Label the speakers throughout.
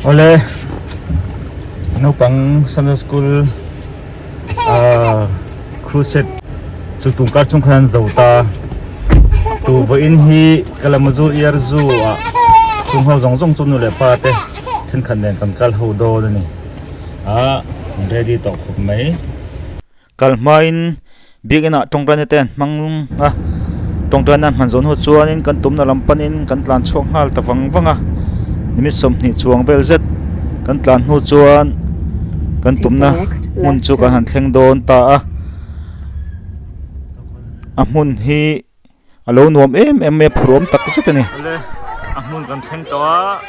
Speaker 1: Awle naupang Sunday School ah crusade chu tungkar chung khan an zo ta tu vawiin hi Kalamazoo Ear Zoo ah chung ho zawng zawng chu nu leh pa te thenkhat nen kan kal ho dawn a ni ah an ready tawh khawp mai. Kal hmain biakinn ah tawngtaina te an hmang a, tawngtaina an hman zawh hnu chuanin kan tumna lam panin kan tlan chhuak nghal ta vang vang a, minute 20 chuang vel zet kan tlan hnu chuan kan tumna hmun chu kan han thleng dawn ta a, a hmun hi a lo nuam em em mai a phurawm tak zet a ni. A hmun kan thleng tawh a,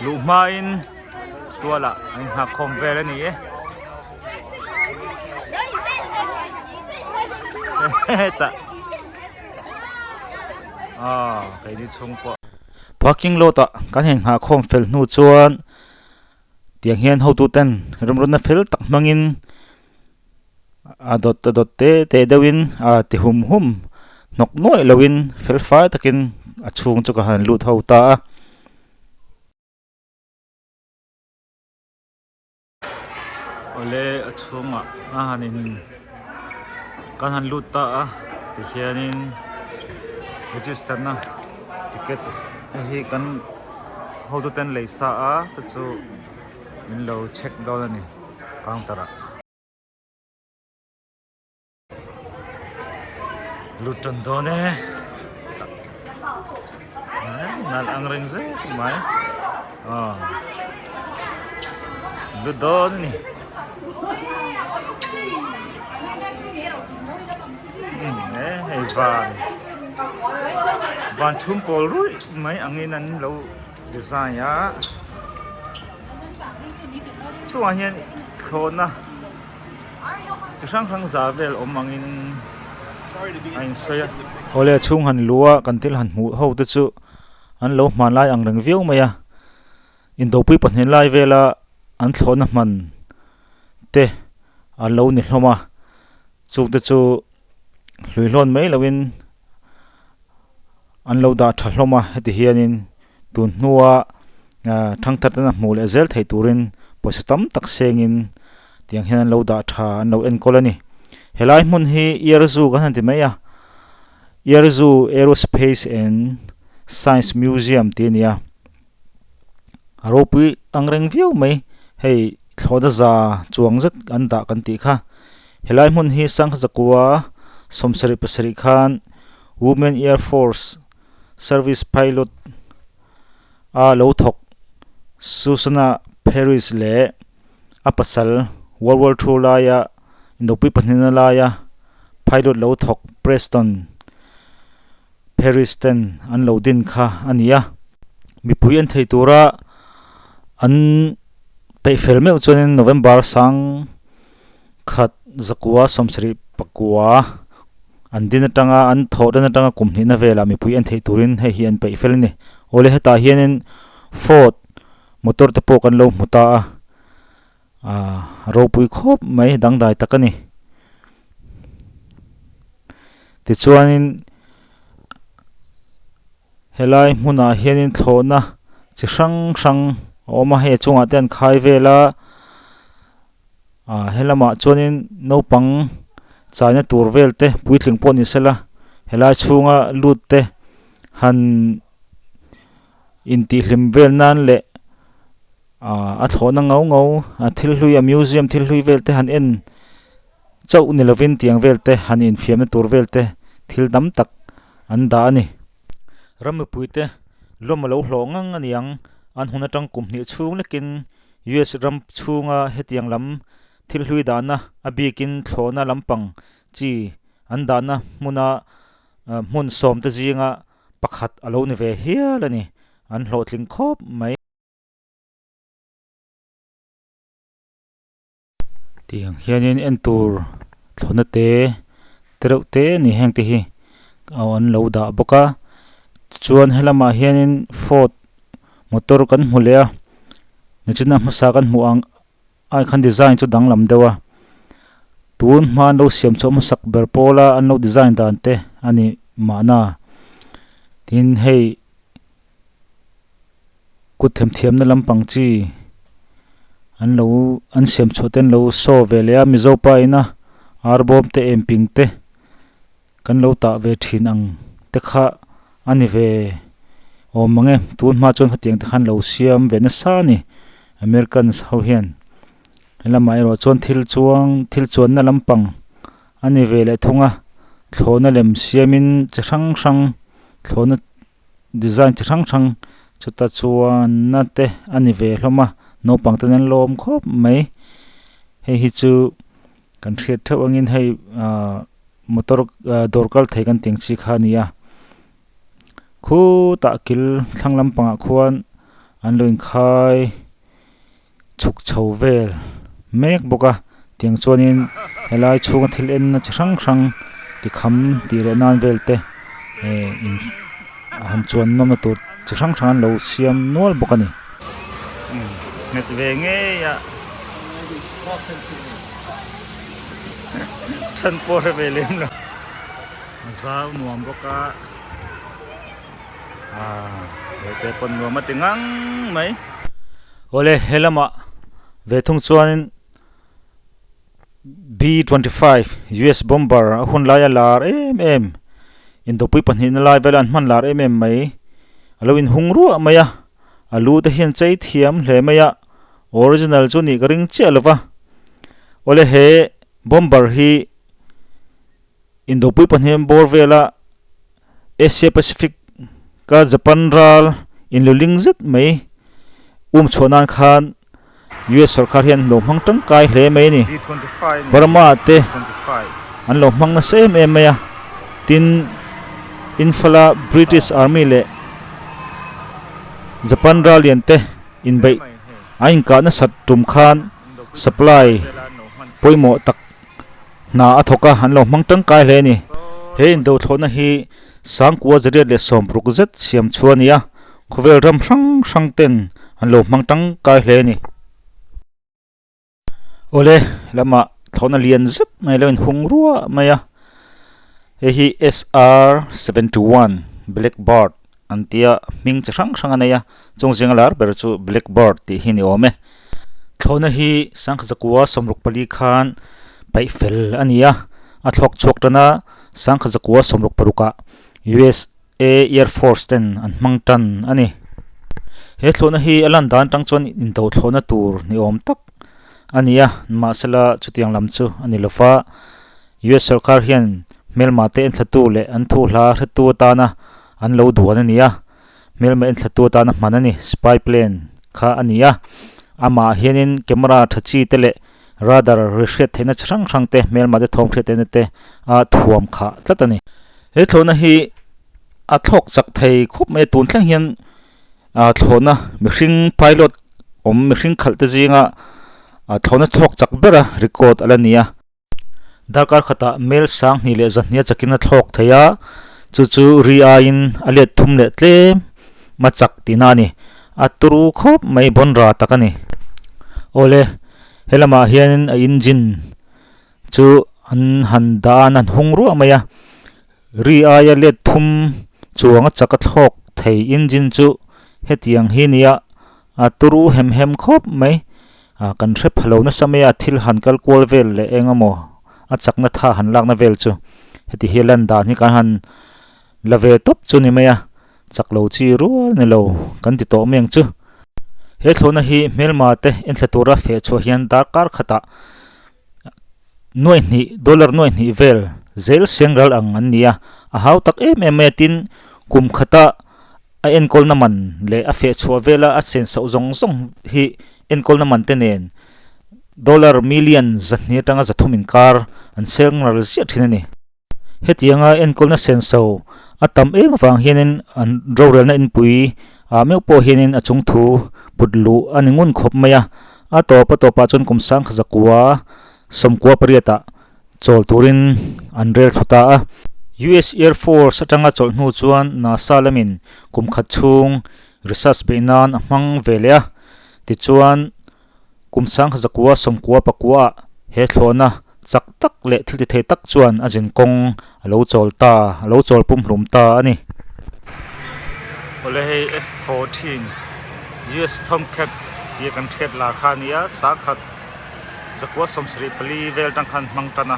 Speaker 1: luh hmain tualah an inghak khawm vel a ni e. Hetah aw keini chhung pawh parking lot ah kan han nghah khawm fel hnu chuan tiang hian hotu ten remrawtna fel tak hmangin a dawt a dawt te te deuhin a ti hum hum hnawk nuaih loin fel fai takin a chhung chu ka han lut ho ta a. Awle a chhungah a han in kan han lut ta a tihianin register na ticket hei hi kan hotu ten lei sa a chu chu min lo check dawn a ni counter ah. Lut tan dawn e nalh ang reng zet mai aw lut dawn a ni e hei van van chhum pawl ruih mai angin an lo design a chungah hian thlawhna. Chi hrang hrang za vel awm angin a insawi a. Awle chhung han lu a kan thil han hmuh ho te chu an lo hman lai ang reng viau mai a. Indopui pahnih lai vela an thlawhna hman te a lo ni hlawm a. Chung te chu hluihlawn mai loin an lo dah tha hlawm a heti hianin tun hnua thangthar tena hmuh leh zel theih turin pawisa tam tak sengin tiang hian an lo dah tha an lo enkawl a ni helai hmun hi Ear Zoo kan han ti mai a Ear Zoo Aerospace and Science Museum tih a ni a a ropui ang reng viau mai hei thlawhna za chuang zet an dah kan tih kha helai hmun hi Sangha 17 khan Women Air Force Service Pilot a lo thawk Susana Paris leh a pasal World War II laia indopui pahnihna laia pilot lo thawk Preston Paris ten an lo din kha a ni a. Mipui an thei tura an peih fel meuh chuanin November sang khat zakua 74 an din atanga an thawh dan atanga kum hnihna velah mipui en theih turin hei hi an peih fel a ni. Awle hetah hianin Ford motor te pawh kan lo hmu ta a aaa ropui khawp mai dangdai tak a ni. Tichuanin helai hmunah hianin thlawhna chi hrang hrang a awm a hei a chungah te an khai vel a. Ah helamah chuanin naupang chaina tur vel te puitling pawh ni sela helai chhunga lut te han intihhlim vel nan leh ah a thlawhna ngau ngau a thil hlui a museum thil hlui vel te han en chauh ni lovin tiang vel te han infiamna tur vel te thil tam tak an dah a ni. Ram mipui te lawm a lo hlawh ngang a niang an hun atang kum hnih chhung lekin US ram chhunga hetiang lam thil hlui dahna a bikin thlawhna lampang chi an dahna hmuna hmun sawmte zinga pakhat a lo ni ve hial a ni. An hlawhtling khawp mai. Tiang hianin en tur thlawhna te te reuh te a ni heng te hi aw an lo dah bawk a tichuan helamah hianin ford motor kan hmu leh a nichina hmasa kan hmuh ang ai khan design chu danglam deuh a tun hma an lo siam chhuah hmasak ber pawla an lo design dan te a ni mahna tin hei kut themthiamna lampang chi. An lo an siam chhuah te an lo show ve leh a Mizo pa ina arbawm te emping te kan lo tah ve thin ang te kha a ni ve awm ang e tun hma chuan khatiang te khan lo siam ve nasa a ni Americans ho hian helamah erawh chuan thil chuang thil chuanna lampang a ni ve leh thung a thlawhna lem siamin chi hrang hrang thlawhna. Design chi hrang hrang chuta chuanna te a ni ve hlawm a naupang ten an lawm khawp mai hei hi chu kan hriat theuh angin hei ahh motor ahh dawr kal thei kan tih ang chi kha a ni a khutah kil thlang lampangah khuan an lo inkhai chhuk chho vel mek bawk a tiang chuanin helai chhunga thil en na chi hrang hrang tikham tih leh nan vel te eh in han chuan nawm na tur chi hrang hrang an lo siam nual bawk a ni. Nghet ve ngei a chhan pawh hre ve lem lo. A zau nuam bawk a ah hete pawn nuam a ti ngang mai. Awle he lamah ve thung chuanin B 25 US bomber a hun laia lar em em indawpui pahnihna lai vela an hman lar em em mai a lo inhung ruah mai a a lu te hian chei thiam hle mai a original chu nih ka ring chiah lo va awle he bomber hi indawpui pahnih an bawr vela Asia Pacific ka Japan ral inluling zet mai um chhuah nan khan US sorkar hian lo hmang tangkai hle mai a ni. Burma te an lo hmang nasa em em mai a, tin Imphal-a British Army leh Japan ral lian te inbeih a inkah nasat tum khan supply pawimawh tak Hna a thawk a, an lo hmang tangkai hle a ni. He indothlawhna hi Sangkua zariat leh sawmruk zet siam chhuah a ni a, khawvel ram hrang hrang ten an lo hmang tangkai hle a ni. Awle lamah thlawhna lian zet mai lo inhung ruah mai a, hei hi SR 71 Black Bird an tia hming chi hrang hrang a nei a, chung zinga lar ber chu Black Bird tih hi ni awm e. Thlawhna hi Sangkhazakua sawmruk pali khan paih fel a ni a, a thlawk chhuak tan a, Sangkhazakua sawmruk parukah USA Air Force ten an hmang tan a ni. He thlawhna hi a lan dan atang chuan indo thlawhna tur ni awm tak a ni a, nimahsela chutiang lam chu a ni lo va, US sorkar hian hmelma te enthlatu leh an thu hla hretu atana an lo duan a ni a, hmelma enthlatu atana hman a ni, spy plane kha a ni a, amah hianin camera tha chi te leh radar ri hriat theihna chi hrang hrang te hmelma te thawm hriat theihna te a thuam khah tlat a ni. He thlawhna hi a thlawk chak thei khawp mai a, tun thleng hian ah thlawhna mihring pilot awm mihring khalh te zinga ah thlawhna thlawk chak bera record a la ni a. Darkar khatah mel sang hnih leh zahnia chakin a thlawk thei a, chu chu ri aiin a let thum leh tlem a chak tihna a ni. A turu khawp mai bawn ra tak a ni. Awle, he lamah hianin a engine chu an han dah a, an han hung ruah mai a, ri aia let thum chuang a chak a thlawk thei engine chu hetiang hi nia a turu hem hem khawp mai. Ah kan hre pha lo nasa mai a thil han kal kual vel leh eng emaw a chakna tha han lakna vel chu heti hi lan dan hi kan han la ve tawp chu ni mai a chak lo chi rual ni lo kan ti tawh mai ang chu. He thlawhna hi hmelma te enthla tura feh chhuah hian darkar khatah nuaih hnih dollar nuaih hnih vel zel seng ral ang an ni a a hau tak em em mai a tin kum khata A enkawlna man leh a feh chhuah vela a sensoh zawng zawng hi enkawlna man te nen dollar million zahnih atanga zathum inkar an seng ral ziah thin a ni. Hetianga enkawlna senso a tam em avang hianin an rorelna inpui ah meuh pawh hianin a chung thu put luh a ni ngun khawp mai a. A tawp a tawpah chuan kum sangkha zakua sawmkua pariatah chawl turin an rel thlu ta a. US Air Force atanga chawlh hnu chuan NASA lamin kum khat chhung research beih nan a hmang ve leh a. Tichuan, kum sangha zakua sawmkua pakua ah he thlawhna chak tak leh thil ti thei tak chuan a zin kawng a lo chawl ta, a lo chawl pumhlum ta a ni. Awle hei F-14 US Tomcat. Tia kan hriat la kha a nia, sangkhat zakua 74 vel tang khan hmang tan a,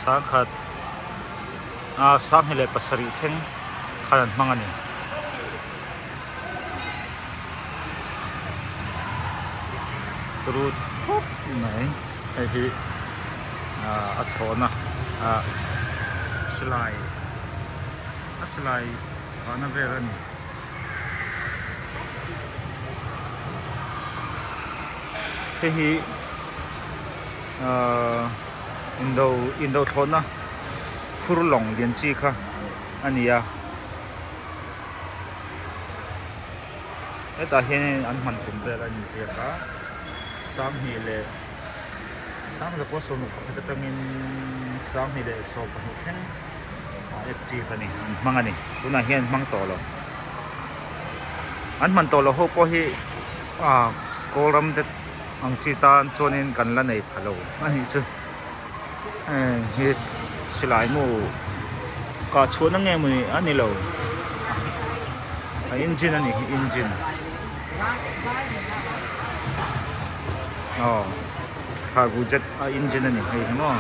Speaker 1: sangkhat ah 27 thleng khan an hmang a ni. Turu khawp mai hei hi ah a thlawhna ah silai a silai vahna vel a ni. Hei hi ahh indo indo thlawhna phur lawng lian chi kha a ni a hetah hianin an hman kum vel a inziak a sanghnih leh sangzakua 11 atangin 2020 thleng active a ni an hmang a ni tunah hian an hmang tawh lo an hman tawh loh ho pawh hi ah kawl ram te ang chi tan chuanin kan la nei pha lo a nih chu heng hi silai mu kah chhuahna nge mawni a ni lo a engine a nih hi engine aw cargo jet a engine a ni hei hi maw.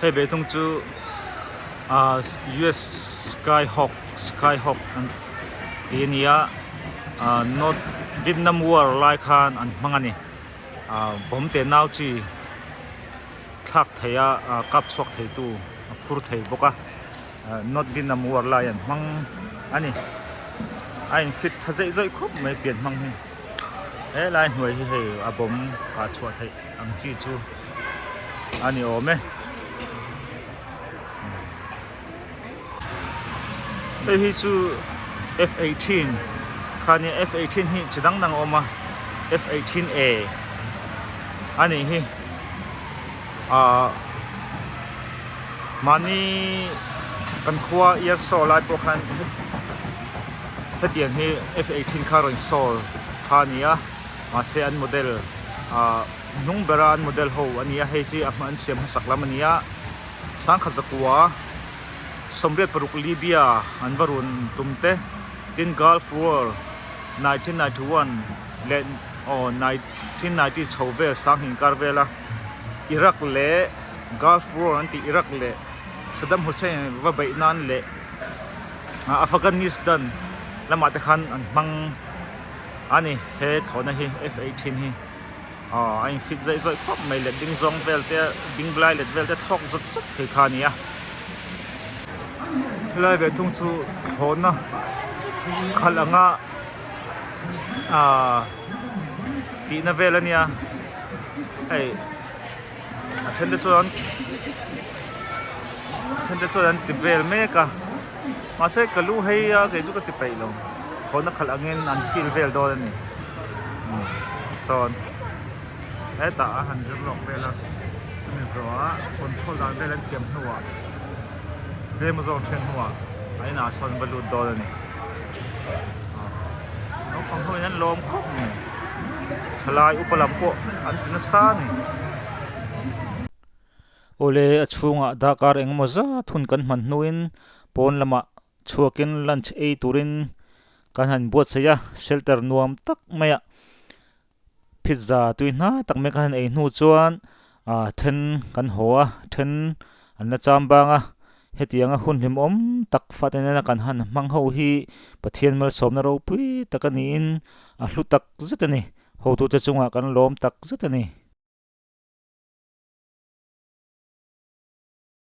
Speaker 1: Hei ve thung chu ah US skyhawk skyhawk an tih a ni a ah north Vietnam war lai khan an hmang a ni ah bawm teh nau chi thlak thei a ah kap chhuak thei tu a phur thei bawk a ah north Vietnam war lai an hmang a ni a in fit tha zeih zawih khawp mai pian hmang hi helai hnuai hi hei a bawm kah chhuah theih ang chi chu. a ni awm e hei hi chu f 18 kha nia f 18 hi chi dang dang a awm a f 18 a a nih hi ahh mahni kan khua ear show lai pawh khan hetiang hi f 18 kha rawn show kha a ni a mahse an model ahh. Hnung bera an model ho a ni a, hei hi a hma an siam hmasak lam a ni a, sangkhat zakua 86 Libya an va run tum te, tin Gulf War 1991 leh aw 1990 chho vel sanghnih inkar vela Iraq leh Gulf War an tih Iraq leh Saddam Hussein va beih nan leh Afghanistan lamah te khan an hmang a ni he thlawhna hi F-18 hi. Aw a in fit zaih zawih khawp mai let ding zawng vel te ding lai let vel te thlawk zawt zawt thei kha a ni a helai ve thung chu thlawhna khalh anga ahh tihna vel a nia hei a then te chuan a then te chuan an ti vel mek a mahse ka lu hei a kei chu ka ti peih lo thlawhna khalh angin an feel vel dawn a ni. Sawn hetah a han zir lawk vel a chumi zawhah control dan vel an thiam hnuah tlem a zawk then hnuah a inah sawn va lut dawn a ni naupang ho in an lawm khawp mai thalai upa lam pawh an ti nasa a ni. Awle a chhungah darkar engemaw zat hun kan hman hnuin pawn lamah Chhuakin lunch ei turin kan han buatsaih a, shelter nuam tak maiah pizza tui hna tak mai kan han ei hnu chuan ah then kan haw a, then an la cham bang a, hetianga hun hlimawm tak fate nena kan han hmang ho hi Pathian malsawmna ropui tak a niin a hlu tak zet a ni, hotute chungah kan lawm tak zet a ni.